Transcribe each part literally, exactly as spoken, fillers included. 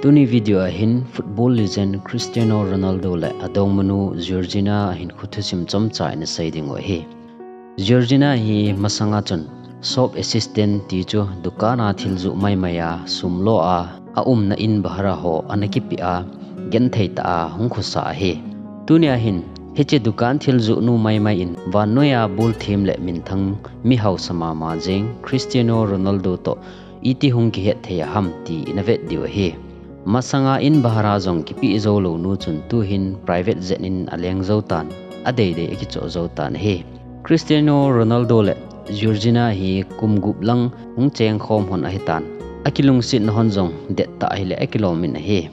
Tuni video a hin football legend Cristiano Ronaldo le adongmanu Georgina a hinkho thusim chomcha ina sei ding u ahi. Georgina hi masanga chun shop assistant ti chu dukan a thil joh maimai a sum lo a, a umna in bahara ho ana kipe a, genthei tah a hung khosa ahi. Tunia hin hiche dukan thil joh nu maimai in vannoiya ball them le minthang mi hausa mama jeng Cristiano Ronaldo toh iti hung kihet thei a ham ti ina vet diu ahi. Masanga in bahara jong kipe jou lou nu chun tuhin private jet in aleng jou tan, adeidei akichoh jou tan ahi. Cristiano Ronaldo le Georgina hi kum gup lang hung cheng khom hon ahitan, akilungsetna hon jong dettah ahile akilom in ahi.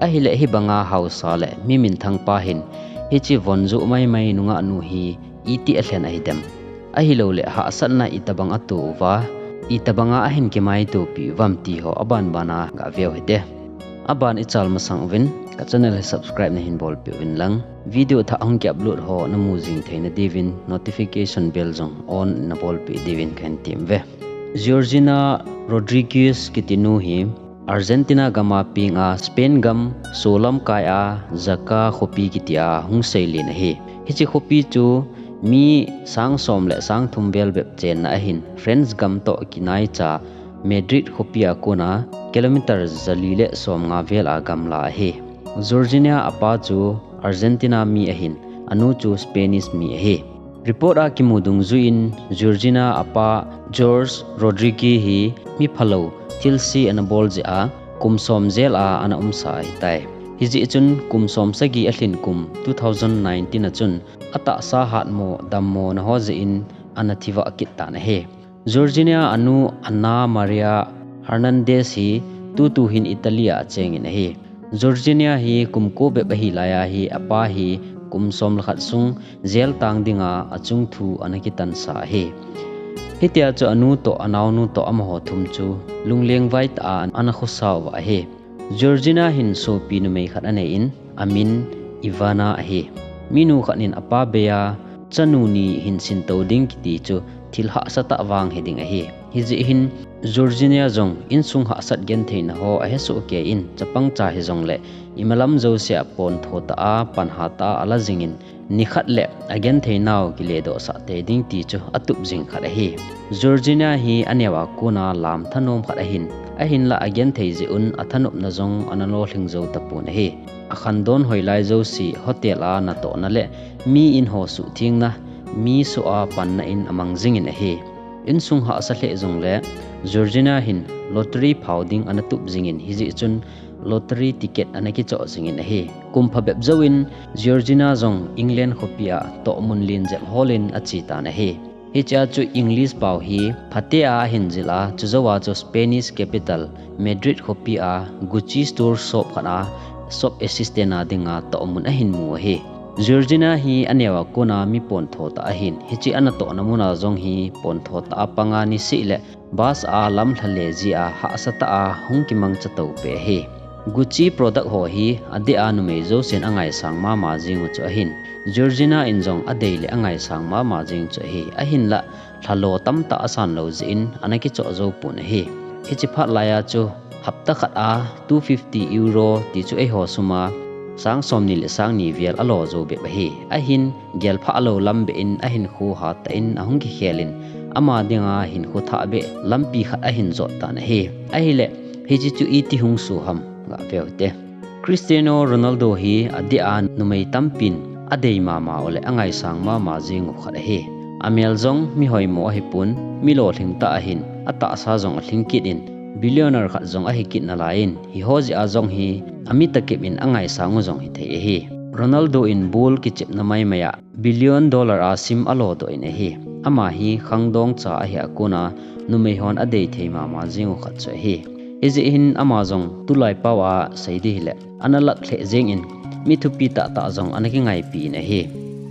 Ahile hibanga hausa le mi minthang pa hin hiche von joh maimai nungah nu hi iti alhen ahidem? Ahilouleh hahsatna itobang ato uva, itobanga ahin kimaitopi uvam ti ho abanbana gaveu hite. Aban ichal masang uvin ka channel hi subscribe nahin bolpeh uvin lang, video thah hung ki upload ho namu jing theina diuvin notification bell jong on nabolpeh diuvin kahin temve. Georgina Rodriguez kiti nu hi Argentina gama penga Spain gam solamkai a Jaca khopi kitia hung seilen ahi. Hiche khopi chu mi sang som le sang thum vel bep chenna ahin, France gam toh kinaicha Madrid khopia kona kilometer jali le somnga vel a gamla ahi. Georgina apa chu Argentina mi ahin, anu chu Spanish mi ahi. Report a kimu dungjuiyin Georgina apa Jorge Rodriguez hi miphalou thilse anabol jeh a kum som jail a ana umsa ahitai. Hijeh chun kum som sagi alhin kum two thousand nineteen a chun atahsa hatmo dammona ho jeh in ana thivah kit tan ahi. Georgina anu Ana Maria Hernandez hi tutu hin Italy a achengin ahi. Georgina hi kum ko bep ahi laiya hi apa hi kum som le khat sung jail tang dinga achung thu ana kitansa ahi. Hitia chu anu toh anaonu toh amaho thum chu lunglengvai tah a ana khosauva ahi. Georgina hin sopi numei khat aneiyin amin Ivana ahi. Minu khat in apa beiya chanu ni hin sinto ding kiti chu thil hahsatah vang hiding ahi. Hijeh hin Georgina jong insung hahsat gentheina ho ahesoh keiyin chapangcha hijongle imalam jousea pontho tah a panhatah a ala jingin nikhat le agentheinau kiledohsah tei ding ti chu atup jing khat ahi. Georgina hi aneova kona lam thanom khat ahin, ahinla agenthei jeh un athanopna jong ana lolhing jou tapon ahi. Akhandon hoilai jouse hotel a natohna le mi inho suhthengna, mi soh a panna in amang jingin ahi. Insung hahsa lheh jongle Georgina hin lottery phao ding ana tup jingin hijeh chun lottery ticket ana kichoh jingin ahi. Kum phabep jouvin Georgina jong England khopia tohmun lenjep holin achetan ahi. Hichea chu English pao hi phatea ahin jil a, chujouva chu Spanish capital Madrid khopia Gucci store shop khat a shop assistant a dinga tohmun ahin mu ahi. Georgina hi aneova kona mi pontho tah ahin, hiche anatohna muna jong hi pontho tah a panga niseh le bus a lamlha le jeh a hahsatah a hung kimangcha toupeh ahi. Gucci product ho hi adeh a numei jousen angaisang mama jingu chu ahin, Georgina in jong adei le angaisang mama jing chu ahi. Ahinla lhalo tamtah asan lou jeh in ana kichoh joupon ahi. Hiche phat laiya chu hapta khat a two fifty euro ti chu eiho suma sang somni le sang ni vel alo jou bep ahi. Ahin gelphah lou lam beh in ahinkho hatah in ahung kikhelin ama dinga hinkho thahbeh lampi khat ahin jottan ahi. Ahile hiche chu iti hung soh ham gaveu hite. Cristiano Ronaldo hi adeh a numei tampin adei mama u le angaisang mama jingu khat ahi. Amel jong mi hoimo ahipon, mi lolhing tah ahin, atahsa jong alhing kit in, billionaire khat jong ahi kit nalaiyin, hiho jeh a jong hi ami takep in angaisang u jong hithei ahi. Ronaldo in ball kichepna maimai a billion dollar a sim alodoh in ahi. Ama hi khangdong cha ahia kona numei hon adei thei mama jingu khat chu ahi. Hijeh hin ama jong tulai pao a sei ding hile ana lak lheh jengin mi thupi tahtah jong ana kingaipi in ahi.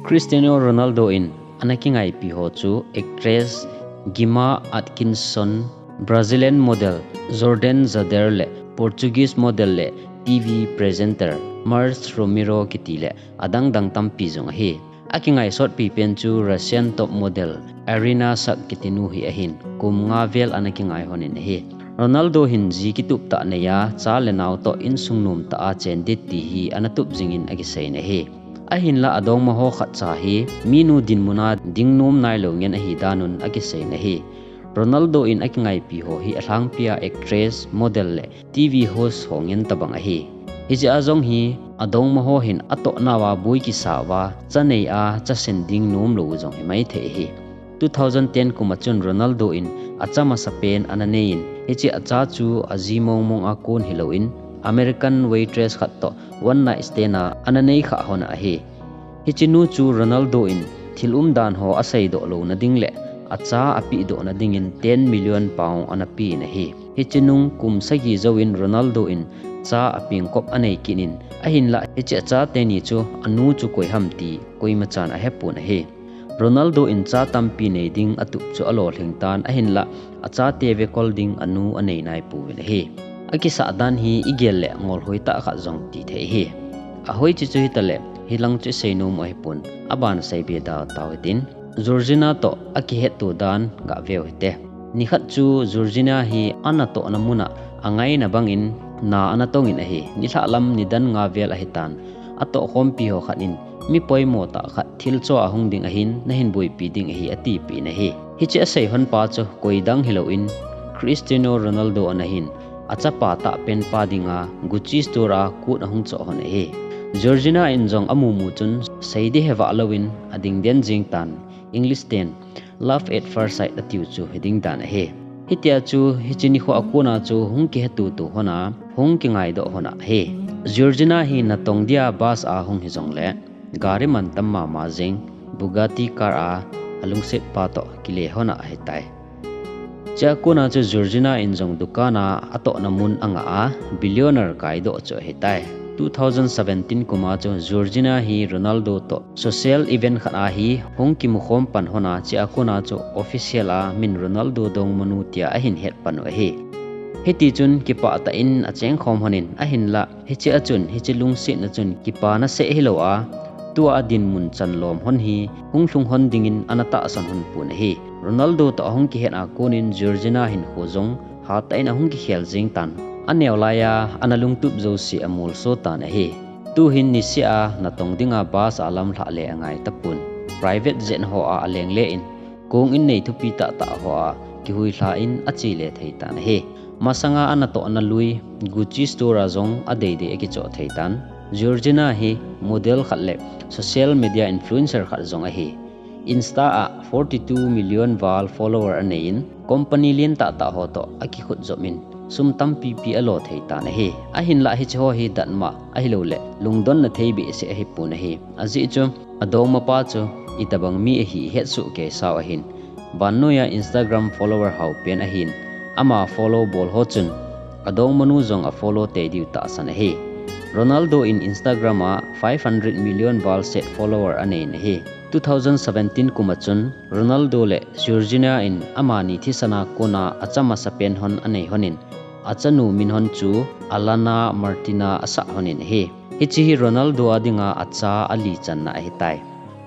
Cristiano Ronaldo in ana kingaipi ho chu actress Gemma Arterton, Brazilian model Jordana Zader le Portuguese model le TV presenter Mercedes Romero kiti le adang dang tampi jong ahi. Akingaisotpi pen chu Russian top model Irina Shayk kiti nu hi ahin, kum nga vel ana kingai honin ahi. Ronaldo hin ji kitup tah nei a, cha le nao toh insung nom tah a chen ding ti hi ana tup jing in akisei in ahi. Ahinlah adongma ho khat cha hi minu dinmun a ding nom nailou ngen ahi dan un akisei in ahi. Ronaldo in akingaipi ho hi alhangpi a actress, model le T V host ho ngen tabang ahi. Hiche a jong hi adongma ho hin atoh nauva boi kisa uva, cha nei a, cha sen ding nom lou u jong hi maithei ahi. Two thousand ten kum a chun Ronaldo in acha masapen ana nei in, hiche acha chu aji mong mong a kon hilou in, American waitress khat toh one night stand a ana nei kha hon ahi. Hiche nu chu Ronaldo in thil umdan ho asei doh louna ding le acha apeh dohna ding in ten million pound ana pe in ahi. Hiche nung kum sagi jouvin Ronaldo in cha apeng kop anei kit in, ahinlah hiche acha teni chu anu chu koi ham ti koima chan ahepon ahi. Ronaldo in cha tampi nei ding atup chu alolhing tan, ahinlah achate vekol ding anu anei naipouvin ahi. Akisah dan hi igel le ngolhoi tah khat jong ti thei ahi. Ahoi chi chu hitaleh, hilang chu isei nom u ahipon, aban seibe da tau hitin. Georgina toh akihetto dan gaveu hite. Nikhat chu Georgina hi anatohna mun a angaina bangin na ana tong in ahi. Nilhah lam nidan nga vel ahitan, atohkhompi ho khat in, mi poimo tah khat thil cho a hung ding ahin, nahin boipi ding ahi, atipeh in ahi. Hiche asei hon pa chu koidang hilou in, Cristiano Ronaldo ana hin, achapa tahpen pa dinga Gucci store a coat ahung choh hon ahi. Georgina in jong amu mu chun seiding hevah louvin ading den jing tan, English ten love at first sight atiu chu hiding dan ahi. Hitia chu hiche nikho a kona chu hung kihetutu hon a, hung kingaidoh hon ahi. Georgina hi natong dia bus a hung hijongle, gari mantam mama jing, Bugatti car a alungset pa toh kile hon ahitai. Chua kona chu Georgina in jong dukan a atohna mun anga a, billionaire kaidoh chu ahitai. Two thousand seventeen kum a chu Georgina hi Ronaldo toh social event khat a hi hung kimukhom pan hon a, chua kona chu official a min Ronaldo dongmanu tia ahin het pan u ahi. Hitichun kipah tah in achengkhom hon in, ahinlah hiche a chun, hiche lungsetna chun kipana seh hilou a, tua adinmun chanlom hon hi hung lhung hon dingin ana tahsan hon pon ahi. Ronaldo toh ahung kihet a konin Georgina hinkho jong hatah in ahung kikhel jing tan, aneo laiya ana lungtup jouse amolso tan ahi. Tuhin niseh a natong dinga bus a lamlhah le angai tapon, private jet ho a aleng le in, kong innei thupi tahtah ho a kihuilha in achele thei tan ahi. Masanga anatohna lui Gucci store a jong adeidei akichoh thei tan. Georgina hi model khat le social media influencer khat jong ahi. Insta a forty two million val follower anei in, company lien tahtah ho toh akikhut jop in, sum tampipi alo thei tan ahi. Ahinlah hiche ho hi datmo ahilouleh lungdonna thei behseh ahipon ahi. Ajeh chu adongmapa chu itobang mi ahi ihetsoh kei sau ahin. Vannoiya Instagram follower haopen ahin, ama follow bol ho chun adongmanu jong afollow tei diu tahsan ahi. Ronaldo in Instagram a five hundred million val set follower anei in ahi. Two thousand seventeen kum a chun Ronaldo le Georgina in amani thisan a kona acha masapen hon anei hon in, achanu min hon chu Alana Martina asah hon in ahi. Hiche hi Ronaldo a dinga acha ali channa ahitai.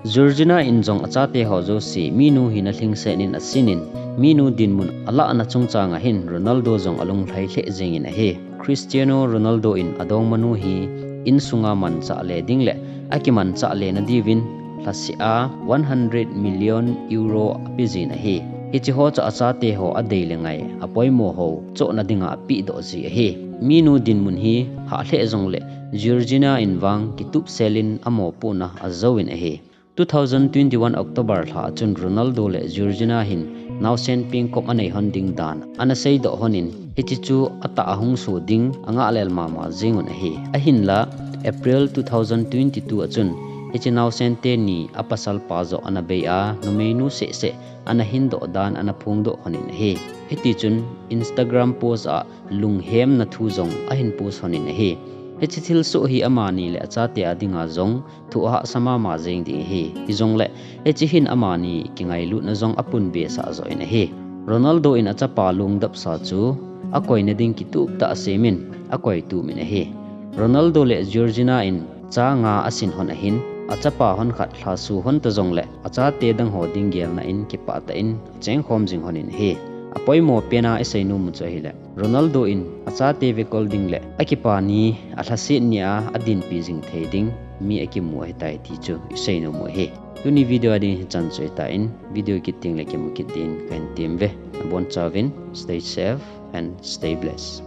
Georgina in jong achate ho jouse minu hina lhingset in asin in, minu dinmun alahna chungchang a hin Ronaldo jong alunglhai lheh jeng in ahi. Cristiano Ronaldo in adongmanu hi insunga manchah le ding le akimanchah lena diuvin lhaseh a one hundred million euro ape jin ahi. Hiche ho chu achate ho adei le ngai, apoimo ho chohna dinga apehdoh ji ahi. Minu dinmun hi hah lheh jongle Georgina in vang kitupsel in amopohna ajouvin ahi. Two thousand twenty-one October lha a chun Ronaldo le Georgina hin naosen pengkop anei hon ding dan ana seidoh hon in, hiche chu atah a hung soh ding angahlel mama jeng un ahi. Ahinla, April two thousand twenty-two a chun hiche naosen teni a pasalpa joh ana bei a, numeinu seh seh ana hindoh dan ana phongdoh hon in ahi. Hitichun Instagram post a lunghemna thu jong ahin post hon in ahi. Hiche thilsoh hi amani le achate a dinga jong thoh hahsa mama jeng ding ahi. Hijongle, hiche hin amani kingailutna jong apunbesah joh in ahi. Ronaldo in achapa lungdapsa chu akoina ding kitup tah asem in akoi tup in ahi. Ronaldo le Georgina in cha nga asin hon ahin, achapa hon khat lhasu hon ta jongle achate dang ho ding gelna in kipah tah in achengkhom jing hon in ahi. Apoimo pena isei nom u chu ahile, Ronaldo in achate vekol ding le akipa ni alhaset nia adinpi jing thei ding mi akimu ahitai ti chu isei nom u ahi. Tuni video a ding hichan chu ahitan, video kit teng le kimu kit din kahin tem uve. Nabonchauvin stay safe and stay blessed.